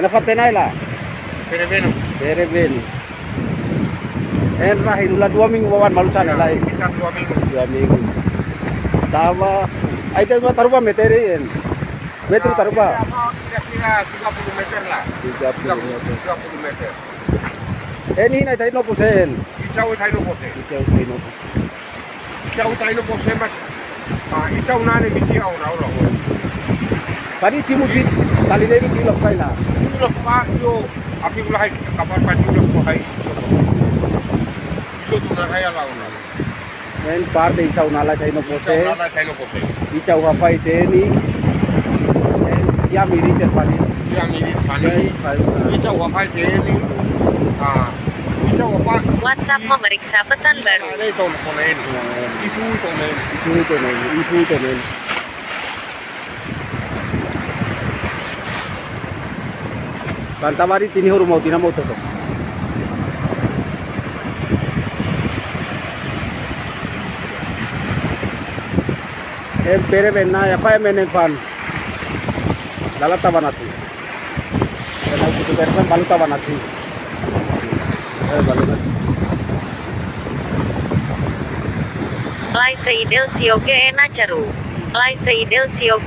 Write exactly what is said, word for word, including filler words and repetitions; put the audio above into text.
Ena fatin ai la? Perebenu. Perebenu. En rahi nula dua minggu wawan malu sana lai. Kita dua minggu. Dua minggu. Tama. Ai tama taruba meter en. Metru taruba. Kira-kira tiga puluh meter lah. Tiga puluh meter. Tiga puluh meter. En ina ita ino pusen. Icau ita ino pusen. Icau ita ino pusen. Icau ita ino pusen mas. Ah, icau nane misi au na ulo. Padi cimu ci tali neru ti lok kaila. Ilo pa yo. Api ulahai kapal padi ilo pa hai. Ilo tu na hai ala una. En parte icau nala ita ino pusen. Icau nala ita ino pusen. Icau hafai teni. En, ya miri te fani. Ya miri fani. Icau hafai teni. Ah, icau hafai. WhatsApp memeriksa pesan baru. Ada itu konen. Itu konen. Itu konen. Itu konen. Kan tabari tini huru mau tina mau toto. Em pere ben na ya fai menen fan. Lala tabanati. Ena kutu berben balu tabanati. Eh, balu nati. Lai sei del sio ke ena charu. Lai sei del sio.